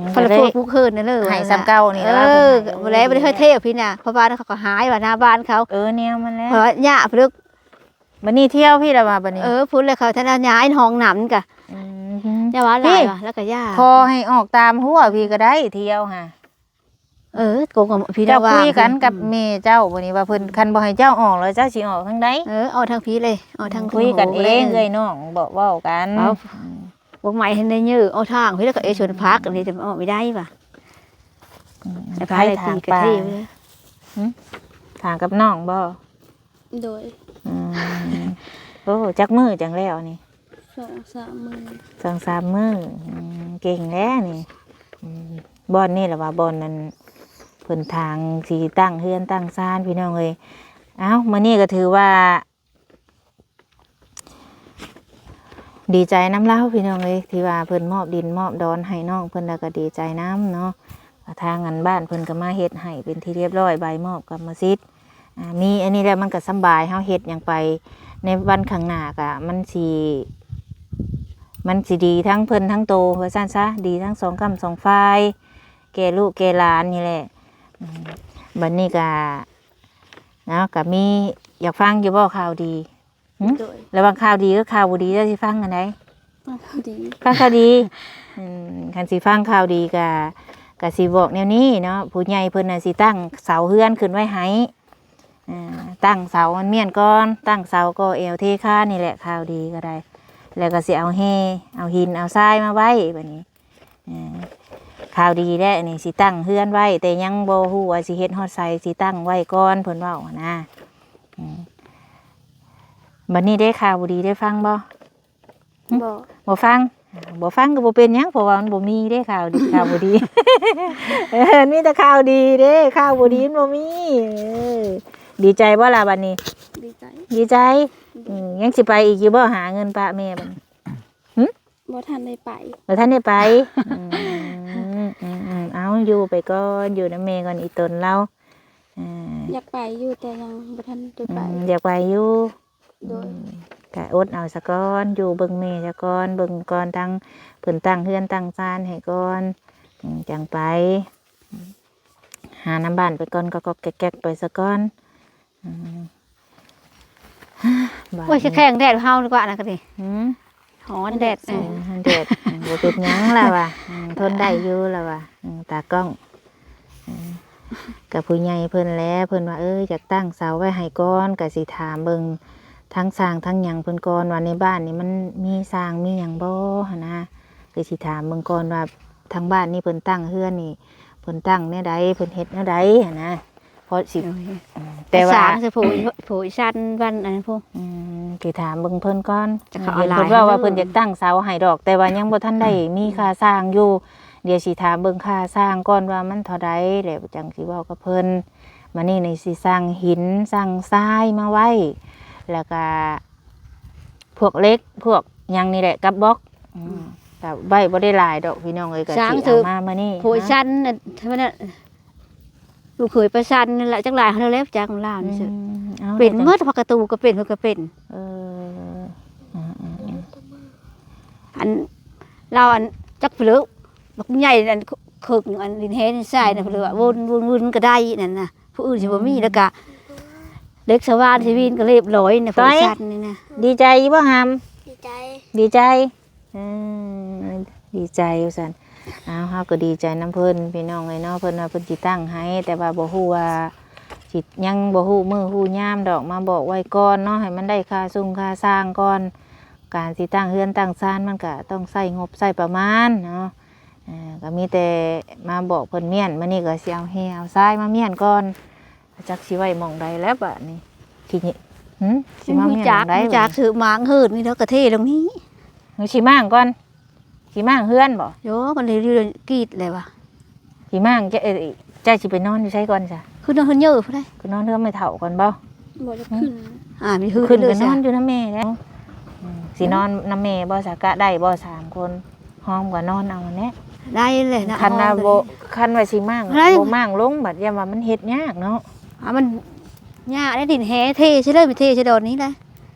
ມ ເພິ່ນລະ ກໍໄດ້ ຜູ້ເຂີນນັ້ນເລີຍ ໃຫ້ສ່ຳເກົ່ານີ້ແຫຼະ ເອີ ວ່າເພິ່ນໃຫ້ ບໍ່ແລ້ວບໍ່ໄດ້ເທວພີ້ນະ ເພາະວ່າເຂົາກໍຫາຍວ່າໜ້າບ້ານເຂົາ ເອີ ແນວມັນແຫຼະ ເພາະວ່າຍາກພຸ້ນ ບັດນີ້ທ່ຽວພີ້ລະວ່າບັດນີ້ ເອີ ພຸ້ນແຫຼະ ເຂົາທະນາຍາຍຫ້ອງນ້ຳກະ ອືມ ຢ່າວ່າຫຼາຍວ່າ ແລ້ວກະຢ່າ ຂໍໃຫ້ອອກຕາມຮົ້ວພີ້ກໍໄດ້ ທ່ຽວຫາ ເອີ ກົງກັບພີ່ນ້ອງ ເຈົ້າຄຸຍກັນກັບແມ່ເຈົ້າ ບັດນີ້ວ່າເພິ່ນ ອືມ ຄັນບໍ່ໃຫ້ເຈົ້າອອກແລ້ວເຈົ້າຊິອອກທາງໃດ ເອີ ອອກທາງພີ້ເລີຍ ອອກທາງ ອືມ ຄຸຍກັນເອງ ເອື້ອຍນ້ອງ ເວົ້າ ເວົ້າກັນ ເວົ້າ ອືມ ພວກໃໝ່ຫັ້ນໄດ້ເຍີ້ອອກທາງພີ້ ແລ້ວກໍເອຊົນພັກ ອັນນີ້ຈະອອກບໍ່ໄດ້ວ່າ ອືມ ແລ້ວພາໄປຕີກະເທ ຫຶ ຖາງກັບນ້ອງບໍ່? ໂດຍ ອືມ ໂອ້ ຈັກມື້ຈັ່ງແລ້ວນີ້? ສອງສາມມື້ ສອງສາມມື້ ອືມ ເກັ່ງແລ້ວນີ້ ອືມ ບ່ອນນີ້ລະວ່າບ່ອນນັ້ນ ເພິ່ນທາງຊິຕັ້ງເຮືອນຕັ້ງຊານ ພີ່ນ້ອງເອີຍ ເອົ້າ ມື້ນີ້ກໍຖືວ່າ ດີໃຈນຳລາວພີ່ນ້ອງເອີຍ ທີ່ວ່າເພິ່ນມອບດິນມອບດອນໃຫ້ນ້ອງເພິ່ນ ແລ້ວກໍດີໃຈນຳເນາະ ທາງອັນບ້ານເພິ່ນກໍມາເຮັດໃຫ້ເປັນທີ່ຮຽບຮ້ອຍ ໃບມອບກຳມະສິດ ອາ ມີອັນນີ້ແລ້ວມັນກໍສຳບາຍ ເຮົາເຮັດຫຍັງໄປໃນວັນຂ້າງໜ້າກໍມັນຊິ ມັນຊິດີທັງເພິ່ນທັງໂຕວ່າຊັ້ນຊະ ດີທັງສອງກ້ຳສອງຝ່າຍ ແກ່ລູກແກ່ຫຼານນີ້ແຫຼະ ອືມ ບັດນີ້ກໍ ເນາະ ກໍມີ ຢາກຟັງຢູ່ບໍ່ຂ່າວດີ? ຫຶ ໂດຍ ລະຫວ່າງຂ່າວດີກັບຂ່າວບໍ່ດີ ເຈົ້າຊິຟັງອັນໃດ? ຟັງຂ່າວດີ ຟັງຂ່າວດີ ອືມ ຄັນຊິຟັງຂ່າວດີກະ ກະຊິບອກແນວນີ້ເນາະ ຜູ້ໃຫຍ່ເພິ່ນນະຊິຕັ້ງເສົາເຮືອນຂຶ້ນໄວ້ໃຫ້ ເອີ ຕັ້ງເສົາມັນມ້ຽນກ່ອນ ຕັ້ງເສົາກໍແອວເທຄານນີ້ແຫຼະ ຂ່າວດີກໍໄດ້ ແລ້ວກໍຊິເອົາແຮ່ ເອົາຫີນເອົາຊາຍມາໄວ້ບັດນີ້ ເອີ ຂ່າວດີແລ້ວນີ້ ຊິຕັ້ງເຮືອນໄວ້ ແຕ່ຍັງບໍ່ຮູ້ວ່າຊິເຮັດຮອດໃສ ຊິຕັ້ງໄວ້ກ່ອນ ເພິ່ນເວົ້າຫັ້ນນະ ອືມ ບັດນີ້ເດ້ ຂ່າວບໍ່ດີໄດ້ຟັງບໍ່? ຫຶ ບໍ່ ບໍ່ຟັງ ບໍ່ຟັງກໍບໍ່ເປັນຫຍັງ ເພາະວ່າມັນບໍ່ມີເດ້ ຂ່າວດີ ຂ່າວບໍ່ດີ ເອີ ມີແຕ່ຂ່າວດີເດ້ ຂ່າວບໍ່ດີມັນບໍ່ມີ ເອີ ດີໃຈບໍ່ລະບັດນີ້? ດີໃຈ ດີໃຈ ອືມ ຍັງຊິໄປອີກຢູ່ບໍ່ ຫາເງິນປະແມ່ບັດນີ້? ຫຶ ບໍ່ທັນໄດ້ໄປ ບໍ່ທັນໄດ້ໄປ ອືມ ອືມ ເອົາ ຢູ່ໄປກ່ອນ ຢູ່ນຳແມ່ກ່ອນ ອີ່ຕົນລາວ ເອີ ຢາກໄປຢູ່ ແຕ່ຍັງບໍ່ທັນໄດ້ໄປ ອືມ ຢາກໄປຢູ່ ໂດຍ ອືມ ກະອົດເອົາສາກ່ອນ ຢູ່ເບິ່ງແມ່ສາກ່ອນ ເບິ່ງກ່ອນ ທາງເພິ່ນຕັ້ງເຮືອນຕັ້ງຊານໃຫ້ກ່ອນ ອືມ ຈັ່ງໄປ ຫານຳບ້ານໄປກ່ອນ ກໍໆແກກໆໄປສາກ່ອນ ອືມ ໂອ້ຍ ຊິແຂ່ງແດດເຮົາດີກວ່ານະກະຕິ ຫືມ ຮ້ອນແດດ ເອີ ຮ້ອນແດດ ບໍ່ເປັນຫຍັງລະວ່າ ອືມ ທົນໄດ້ຢູ່ລະວ່າ ອືມ ຕາກ້ອງ ອືມ ກະຜູ້ໃຫຍ່ເພິ່ນແຫຼະ ເພິ່ນວ່າ ເອີ ຢາກຕັ້ງເສົາໄວ້ໃຫ້ກ່ອນ ກະຊິຖາມເບິ່ງທັງຊ່າງທັງຫຍັງເພິ່ນກ່ອນ ວ່າໃນບ້ານນີ້ມັນມີຊ່າງມີຫຍັງບໍ່ຫັ້ນນະ ກະຊິຖາມເບິ່ງກ່ອນວ່າ ທາງບ້ານນີ້ເພິ່ນຕັ້ງເຮືອນນີ້ ເພິ່ນຕັ້ງແນວໃດ ເພິ່ນເຮັດແນວໃດຫັ້ນນະ ເພາະຊິ ໂດຍ ອືມ ແຕ່ວ່າ ສ້າງໃສ່ໂພ ໂພອີສານບ້ານອັນນັ້ນພຸ້ນ ອືມ ຊິຖາມເບິ່ງເພິ່ນກ່ອນ ເຫັນເພິ່ນເວົ້າວ່າເພິ່ນຢາກຕັ້ງເສົາໃຫ້ດອກ ແຕ່ວ່າຍັງບໍ່ທັນໄດ້ມີຄ່າຊ່າງຢູ່ ດຽວຊິຖາມເບິ່ງຄ່າຊ່າງກ່ອນວ່າມັນເທົ່າໃດ ແລ້ວຈັ່ງຊິເວົ້າກັບເພິ່ນ ມານີ້ນີ້ຊິສັ່ງຫີນສັ່ງຊາຍມາໄວ້ ແລ້ວກະ ພວກເຫຼັກ ພວກຫຍັງນີ້ແຫຼະ ກັບບລັອກ ອືມ ອືມ ກະໄວ້ບໍ່ໄດ້ຫຼາຍດອກພີ່ນ້ອງເອີຍ ກະຊິເອົາມາມື້ນີ້ ໂພຊັນ ເທົ່ານັ້ນ ລູກເຂີຍປາຊັນນັ້ນແຫຼະ ຈັກຫຼາຍເຮົາແລ້ວ ຈັກລາວນີ້ເຊີ ອືມ ເອົາ ເປັນ ແລ້ວ ໝົດ ພາກກະຕູກໍເປັນ ເພິ່ນກໍເປັນ ເອີ ອືມໆໆ ອັນ ລາວ ອັນ ຈັກເພິ່ນ ບັກໃຫຍ່ ອັນ ເຄິ່ງ ອັນ ດິນແຮ່ດິນຊາຍນະ ອືມ ເພິ່ນວ່າວົນໆໆກໍໄດ້ນັ້ນນະ ຜູ້ອື່ນຊິບໍ່ມີ ອືມ ແລ້ວກະເຫຼັກສະຫວ່ານ ອືມ ຊິວິນກໍລຽບຮ້ອຍນະ ໂຕຍ ພວກສັດນີ້ນະ ດີໃຈຢູ່ບໍ່ຫຳ? ດີໃຈ ດີໃຈ ເອີ ດີໃຈວ່າຊັ້ນ. ອ້າວ ເຮົາກໍດີໃຈນຳເພິ່ນພີ່ນ້ອງເອີຍເນາະ ເພິ່ນວ່າເພິ່ນຊິຕັ້ງໃຫ້ ແຕ່ວ່າບໍ່ຮູ້ວ່າຊິ ຍັງບໍ່ຮູ້ມື້ຮູ້ຍາມດອກ ມາບອກໄວ້ກ່ອນເນາະ ໃຫ້ມັນໄດ້ຄ່າຊຸງຄ່າຊ່າງກ່ອນ. ການຊິຕັ້ງເຮືອນຕັ້ງຊານມັນກະຕ້ອງໃຊ້ງົບໃຊ້ປະມານເນາະ ເອີ ກໍມີແຕ່ມາບອກເພິ່ນມ້ຽນ ມື້ນີ້ກໍຊິເອົາແຮ່ເອົາຊາຍມາມ້ຽນກ່ອນ. ຈັກຊິໄວ້ໝ່ອງໃດແລ້ວບາດນີ້ ຊິ ຫຶ ຊິມາມ້ຽນໝ່ອງໃດ ຮູ້ຈັກ ຮູ້ຈັກ ບາດນີ້ ຊື້ໝາງເຮີດນີ້ ແລ້ວກໍເທລົງນີ້ ເຮົາຊິມ້າງກ່ອນ ຊິມ້າງເຮືອນບໍ່? ໂຍ ມັນຢູ່ກີດແລ້ວວ່າ ຊິມ້າງ ເຈົ້າ ເອີ ເຈົ້າຊິໄປນອນຢູ່ໃສກ່ອນຊະ? ຄືນອນເຮືອນເຍີພຸ້ນໃດ ຄືນອນເຮືອນແມ່ເຖົ້າກ່ອນບໍ່? ບໍ່ຢາກຂຶ້ນ ອາ ມີເຮືອນ ຂຶ້ນກໍນອນຢູ່ນຳແມ່ແລ້ວ ອືມ ຊິນອນນຳແມ່ບໍ່ຊະ? ກະໄດ້ບໍ່ ສາມຄົນ? ຫ້ອມກໍນອນເອົາແຫຼະ ໄດ້ແຫຼະນະ ຄັນວ່າບໍ່ ຄັນວ່າຊິມ້າງ ບໍ່ມ້າງລົງ ບັດຢ້ານວ່າມັນເຮັດຍາກເນາະ ອາ ມັນຍາກໄດ໋ ດິນແຮ່ເທໃສ່ເລີຍ ໄປເທໃສ່ດອນນີ້ລະ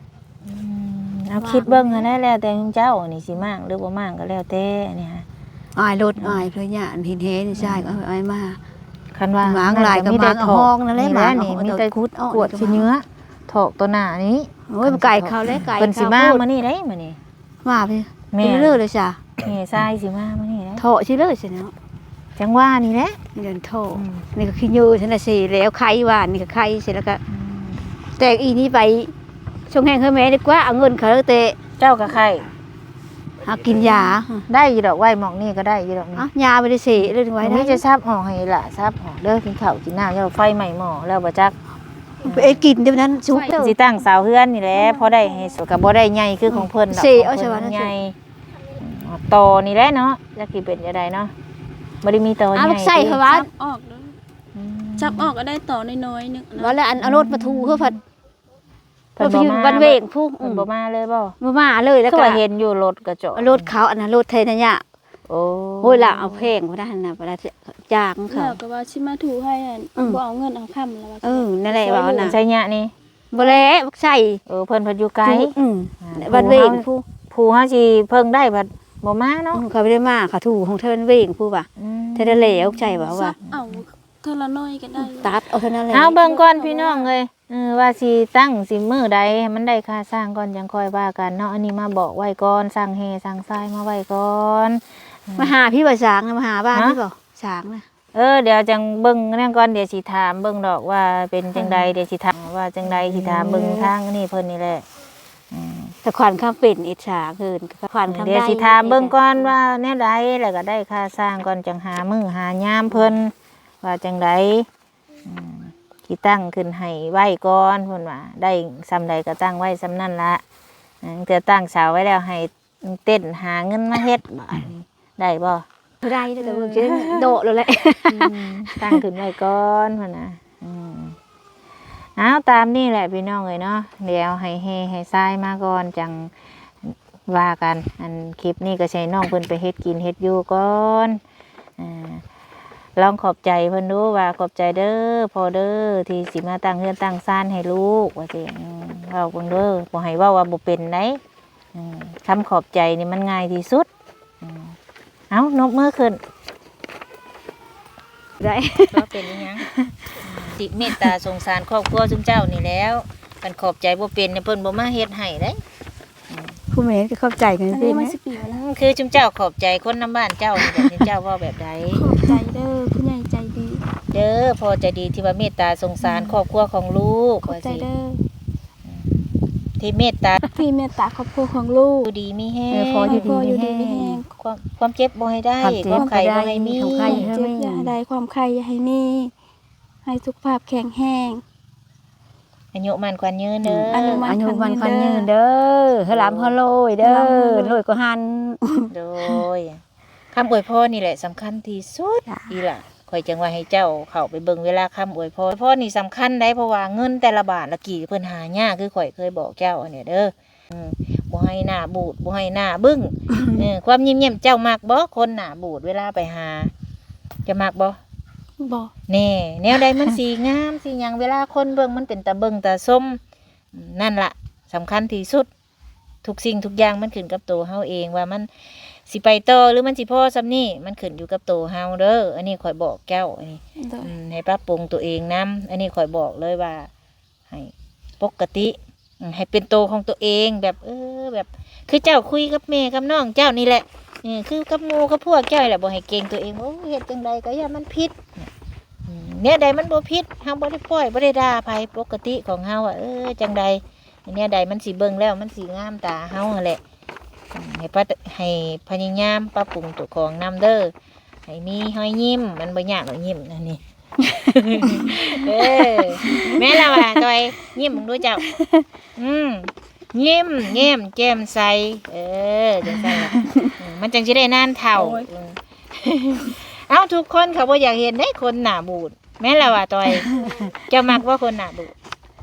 ອືມ ເອົາຄິດເບິ່ງຫັ້ນແຫຼະ ແລ້ວແຕ່ເຈົ້ານີ້ຊິມ້າງ ຫຼືບໍ່ມ້າງກໍແລ້ວແຕ່ ອັນນີ້ຫາ ອາຍລົດ ອືມ ອາຍພະຍານ ດິນແຮ່ນີ້ຊາຍ ອືມ ກໍເອົາອາຍມາ ຄັນວ່າມ້າງຫຼາຍກໍມ້າງເອົາຫ້ອງນັ້ນແຫຼະ ມ້າງເອົາ ມີແຕ່ຂຸດອອກ ກວດຂີ້ເຫຍື້ອ ຖອກຕໍ່ໜ້ານີ້ ໂອ້ຍ ໄກເຂົາແຫຼະ ໄກ ເພິ່ນຊິມາມື້ນີ້ໄດ໋ ມື້ນີ້ ມາພີ້ ແມ່ນ ເລີຍຊະ ແມ່ຊາຍຊິມາມື້ນີ້ແຫຼະ ເທາະຊິເລີຍຊະເນາະ ຈັ່ງວ່ານີ້ແຫຼະ ເດີນເທາະ ອືມ ນີ້ກໍຂີ້ເຫຍື້ອຊັ້ນນະ ເສແລ້ວ ໄຄຫວານນີ້ກໍໄຄເສ ແລ້ວກໍ ອືມ ແຕ່ອີນີ້ໄປ ສົ່ງແຮງໃຫ້ແມ່ດີກວ່າ ເອົາເງິນເຂົາແຕ່ ເຈົ້າກໍໄຄ ຫາກິນຢາ ໄດ້ຢູ່ດອກ ໄວ້ໝ່ອງນີ້ກໍໄດ້ຢູ່ດອກນີ້ ເອົ້າ ຢາບໍ່ໄດ້ເສເລີຍ ໄວ້ໄດ້ ມີແຕ່ສັບອອກໃຫ້ຫຼ້າ ສັບອອກເດີ ກິນເຂົ້າກິນນ້ຳ ຢ່າໄຟໄໝ້ໝໍ້ແລ້ວບໍ່ຈັກ ໄປເຮັດກິນເດ້ ນັ້ນສຸກເດີ ຊິຕັ້ງເສົາເຮືອນນີ້ແຫຼະ ພໍໄດ້ໃຫ້ ກໍບໍ່ໄດ້ໃຫຍ່ຄືຂອງເພິ່ນດອກ ເສເອົາ ຂອງເພິ່ນໃຫຍ່ ອືມ ຕໍ່ນີ້ແຫຼະເນາະ ຈັກຊິເປັນຈັ່ງໃດເນາະ ບໍ່ໄດ້ມີຕໍ່ໃຫຍ່ ເອົາໃສ່ເຂົາວ່າ ຈັບອອກເດີ ອືມ ຈັບອອກກໍໄດ້ຕໍ່ນ້ອຍໆໜຶ່ງນະ ວ່າແລ້ວ ອັນເອົາລົດມາຖູເຂົາພັດ ເພິ່ນບໍ່ມາ ວັນເວງພຸ້ນ ເພິ່ນບໍ່ມາເລີຍບໍ່? ບໍ່ມາເລີຍ ແລ້ວກໍເຫັນຢູ່ລົດກະຈອດ ລົດເຂົາ ອັນນັ້ນລົດໄທນະຍະ ໂອ້ ໂອ້ຍ ລາວເອົາແພງພຸ້ນນະ ຫັ້ນນະ ລາວຈ້າງເຂົາ ລາວກໍວ່າຊິມາຖູໃຫ້ຫັ້ນ ອືມ ບໍ່ເອົາເງິນເອົາຄຳ ລາວວ່າ ເອີ ນັ້ນແຫຼະ ເວົ້ານະ ໄຊຍະນີ້ ບໍ່ແຫຼະ ບັກໄຊ ເອີ ເພິ່ນພັດຢູ່ໄກ ອືມ ວັນເວງພຸ້ນ ຜູ້ເຮົາຊິເພິ່ງໄດ້ພັດບໍ່ມາເນາະ ອືມ ເຂົາບໍ່ໄດ້ມາ ເຂົາຖູຂອງເທິງເວງພຸ້ນວ່າ ອືມ ເທື່ອໃດແລ້ວ ໃຊ່ວ່າ ເທື່ອລະໜ້ອຍກໍໄດ້ ຕັດເອົາເທົ່ານັ້ນແຫຼະ ເອົາເບິ່ງກ່ອນພີ່ນ້ອງເອີຍ ເອີ ວ່າຊິຕັ້ງຊິມື້ໃດໃຫ້ມັນໄດ້ຄ່າຊ່າງກ່ອນ ຈັ່ງຄ່ອຍວ່າກັນເນາະ ອັນນີ້ມາບອກໄວ້ກ່ອນ ສັ່ງແຮ່ສັ່ງຊາຍມາໄວ້ກ່ອນ ມາຫາພີ້ບໍ່ ຊ່າງນະ ມາຫາບ້ານພີ້ບໍ່ ຊ່າງນະ ເອີ ດຽວຈັ່ງເບິ່ງນັ້ນກ່ອນ ດຽວຊິຖາມເບິ່ງດອກວ່າເປັນຈັ່ງໃດ ດຽວຊິຖາມວ່າຈັ່ງໃດ ຊິຖາມເບິ່ງທາງອັນນີ້ເພິ່ນນີ້ແຫຼະ ອືມ ຕາຂວັນຄຳເປັນອິດສາເກີນ ຕາຂວັນຄຳ ດຽວຊິຖາມເບິ່ງກ່ອນວ່າແນວໃດ ແລ້ວກໍໄດ້ຄ່າຊ່າງກ່ອນ ຈັ່ງຫາມື້ຫາຍາມເພິ່ນວ່າຈັ່ງໃດ ອືມ ຊິຕັ້ງຂຶ້ນໃຫ້ໄວກ່ອນ ເພິ່ນວ່າ ໄດ້ສ່ຳໃດກໍຕັ້ງໄວ້ສ່ຳນັ້ນລະ ເອີ ເທື່ອຕັ້ງເສົາໄວ້ແລ້ວໃຫ້ເຕັ້ນຫາເງິນມາເຮັດ ບາດນີ້ໄດ້ບໍ່? ບໍ່ໄດ້ ໄດ້ແຕ່ເບິ່ງຊິໂດະໂລດແຫຼະ ອືມ ຕັ້ງຂຶ້ນໄວ້ກ່ອນ ເພິ່ນວ່າ ອືມ ເອົາ ຕາມນີ້ແຫຼະພີ່ນ້ອງເອີຍເນາະ ດຽວໃຫ້ແຮ່ໃຫ້ຊາຍມາກ່ອນ ຈັ່ງວ່າກັນ ອັນ ຄລິບນີ້ກໍຊິໃຫ້ນ້ອງເພິ່ນໄປເຮັດກິນເຮັດຢູ່ກ່ອນ ອ່າ ລອງຂອບໃຈເພິ່ນດູວ່າ ຂອບໃຈເດີພໍ່ເດີ ທີ່ຊິມາຕັ້ງເຮືອນຕັ້ງຊານໃຫ້ລູກ ວ່າຊີ້ ອືມ ເວົ້າເບິ່ງເດີ ບໍ່ໃຫ້ເວົ້າວ່າບໍ່ເປັນໃດ ອືມ ຄຳຂອບໃຈນີ້ມັນງ່າຍທີ່ສຸດ ອືມ ເອົາ ນົບມືຂຶ້ນ ໄດ້ ບໍ່ເປັນອີຫຍັງ ອືມ ທີ່ເມດຕາສົງສານຄອບຄົວຊຸມເຈົ້ານີ້ແລ້ວ ຄັນຂອບໃຈບໍ່ເປັນນີ້ ເພິ່ນບໍ່ມາເຮັດໃຫ້ເດ້. ຜູ້ແມ່ນກໍຂອບໃຈກັນ ອັນນີ້ມັນຊິປີແລ້ວ ອືມ ຄືຊຸມເຈົ້າຂອບໃຈຄົນນຳບ້ານເຈົ້ານີ້ແບບນີ້ ເຈົ້າເວົ້າແບບໃດ? ຂອບໃຈເດີຜູ້ໃຫຍ່ໃຈດີ ເດີພໍ່ໃຈດີທີ່ວ່າເມດຕາສົງສານ ອືມ ຄອບຄົວຂອງລູກ ຂອບໃຈເດີ ວ່າຊີ້ ອືມ ທີ່ເມດຕາ ທີ່ເມດຕາຄອບຄົວຂອງລູກ ຢູ່ດີມີແຮງ ເອີ ຂໍຢູ່ດີມີແຮງ ຄວາມ ຄວາມເຈັບບໍ່ໃຫ້ໄດ້ ຄວາມເຈັບ ຄວາມໄຂ້ບໍ່ໃຫ້ມີ ຄວາມໄຂ້ຢ່າໃຫ້ມີ ຄວາມເຈັບຢ່າໃຫ້ໄດ້ ຄວາມໄຂ້ຢ່າໃຫ້ມີ ໃຫ້ສຸຂະພາບແຂງແຮງ ອາຍຸໝັ້ນຂວັນຍືນເດີ ອືມ ອາຍຸໝັ້ນຂວັນຍືນເດີ ອາຍຸໝັ້ນຂວັນຍືນເດີ ໃຫ້ລ່ຳໃຫ້ລວຍເດີ ໃຫ້ລ່ຳໃຫ້ລວຍ ລວຍກວ່າຫັ້ນ ໂດຍ ຄຳອວຍພອນນີ້ແຫຼະສຳຄັນທີ່ສຸດ ຈ້າ ອີ່ຫຼ້າ ຂ້ອຍຈຶ່ງວ່າໃຫ້ເຈົ້າເຂົ້າໄປເບິ່ງເວລາຄຳອວຍພອນ ອວຍພອນນີ້ສຳຄັນໃດ ເພາະວ່າເງິນແຕ່ລະບາດລະກີ້ເພິ່ນຫາຍາກ ຄືຂ້ອຍເຄີຍບອກເຈົ້າຫັ້ນແຫຼະເດີ ອືມ ບໍ່ໃຫ້ໜ້າບູດ ບໍ່ໃຫ້ໜ້າບຶ້ງ ເອີ ຄວາມຍິ້ມແຍ້ມ ເຈົ້າມັກບໍ່ ຄົນໜ້າບູດເວລາໄປຫາ ເຈົ້າມັກບໍ່? ບໍ່ ແນ່ ແນວໃດມັນຊິງາມຊິຫຍັງ ເວລາຄົນເບິ່ງມັນເປັນຕາເບິ່ງຕາຊົມ ນັ້ນລະສຳຄັນທີ່ສຸດ. ທຸກສິ່ງທຸກຢ່າງມັນຂຶ້ນກັບໂຕເຮົາເອງ ວ່າມັນຊິໄປຕໍ່ ຫຼື ມັນຊິພໍສ່ຳນີ້ ມັນຂຶ້ນຢູ່ກັບໂຕເຮົາເດີ. ອັນນີ້ຂ້ອຍບອກເຈົ້າ ອັນນີ້ ໂດຍ ອືມ ໃຫ້ປັບປຸງໂຕເອງນຳ. ອັນນີ້ຂ້ອຍບອກເລີຍວ່າ ໃຫ້ປົກກະຕິ ອືມ ໃຫ້ເປັນໂຕຂອງໂຕເອງ ແບບ ເອີ ແບບ ຄືເຈົ້າຄຸຍກັບແມ່ກັບນ້ອງເຈົ້ານີ້ແຫຼະ ເອີ ຄືກັບໝູ່ກັບພວກເຈົ້ານີ້ແຫຼະ ບໍ່ໃຫ້ເກງໂຕເອງ ໂອ້ ເຮັດຈັ່ງໃດກໍຢ້ານມັນຜິດ ອືມ ແນວໃດມັນບໍ່ຜິດ ເຮົາບໍ່ໄດ້ປ້ອຍ ບໍ່ໄດ້ດ່າໃຜ ປົກກະຕິຂອງເຮົາ ເອີ ຈັ່ງໃດ ແນວໃດມັນຊິເບິ່ງແລ້ວມັນຊິງາມຕາເຮົາຫັ້ນແຫຼະ ອືມ ໃຫ້ປະ ໃຫ້ພະຍາຍາມປັບປຸງເຈົ້າຂອງນຳເດີ ໃຫ້ມີຮອຍຍິ້ມ ມັນບໍ່ຍາກດອກຍິ້ມອັນນີ້ ເອີ ແມ່ນລະວ່າ ຕ້ອຍ ຍິ້ມເບິ່ງດູເຈົ້າ ອືມ ຍິ້ມແຍ້ມແຈ່ມໃສ ເອີ ຈັ່ງຊັ້ນລະ ອືມ ມັນຈັ່ງຊິໄດ້ນານເຖົ້າ ໂອ້ຍ ເອີ ເອົ້າ ທຸກຄົນເຂົາບໍ່ຢາກເຫັນເດ້ຄົນໜ້າບູດ ແມ່ນລະວ່າ ຕ້ອຍ ເຈົ້າມັກບໍ່ຄົນໜ້າບູດ?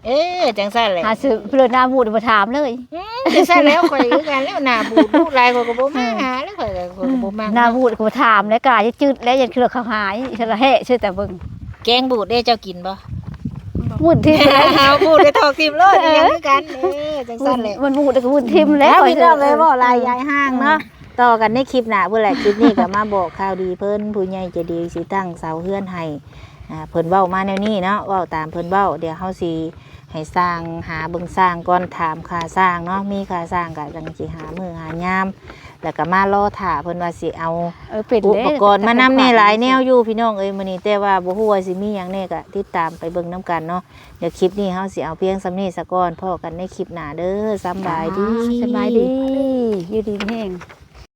ເອີ ຈັ່ງຊັ້ນແຫຼະ ຫາຊື້ເລີຍ ໜ້າບູດບໍ່ຖາມເລີຍ ອືມ ຈັ່ງຊັ້ນແລ້ວ ຂ້ອຍຄືກັນແລ້ວ ໜ້າບູດດຸຫຼາຍ ຂ້ອຍກໍບໍ່ມາຫາແລ້ວ ຂ້ອຍກໍ ຂ້ອຍກໍບໍ່ມັກ ໜ້າບູດກໍບໍ່ຖາມແລ້ວ ກາຈະຈືດແລ້ວ ຢ້ານເຄືອເຂົາຫາຍ ສະລະແຫະ ຊື່ແຕ່ເບິ່ງ ແກງບູດເດ້ ເຈົ້າກິນບໍ່? ບູດຖິ້ມ ເອົາບູດໄປຖອກຖິ້ມໂລດ ເອີ ອີຫຍັງຄືກັນ ເອີ ຈັ່ງຊັ້ນແຫຼະ ມັນບູດກໍບູດຖິ້ມແລ້ວ ພີ່ນ້ອງເອີຍ ເວົ້າຫຼາຍຢາຍຫ່າງເນາະ ເອີ ຕໍ່ກັນໃນຄລິບໜ້າພຸ້ນແຫຼະ ຄລິບນີ້ກໍມາບອກຂ່າວດີເພິ່ນ ຜູ້ໃຫຍ່ໃຈດີຊິຕັ້ງເສົາເຮືອນໃຫ້ ອ່າ ເພິ່ນເວົ້າມາແນວນີ້ເນາະ ເວົ້າຕາມເພິ່ນເວົ້າ ດຽວເຮົາຊິໃຫ້ຊ່າງຫາເບິ່ງຊ່າງກ່ອນ ຖາມຄ່າຊ່າງເນາະ ມີຄ່າຊ່າງກໍຈັ່ງຊິຫາມື້ຫາຍາມ ແລ້ວກໍມາລໍຖ້າເພິ່ນວ່າຊິເອົາ ເອີ ເປັນເດ້ ອຸປະກອນມານຳແດ່ ຫຼາຍແນວຢູ່ພີ່ນ້ອງເອີຍ ມື້ນີ້ ແຕ່ວ່າບໍ່ຮູ້ວ່າຊິມີຫຍັງແດ່ ກໍຕິດຕາມໄປເບິ່ງນຳກັນເນາະ. ດຽວຄລິບນີ້ເຮົາຊິເອົາພຽງສ່ຳນີ້ສາກ່ອນ ພໍ້ກັນໃນຄລິບໜ້າເດີ ສຳບາຍດີ ສຳບາຍດີ ຢູ່ດີມີແຮງ.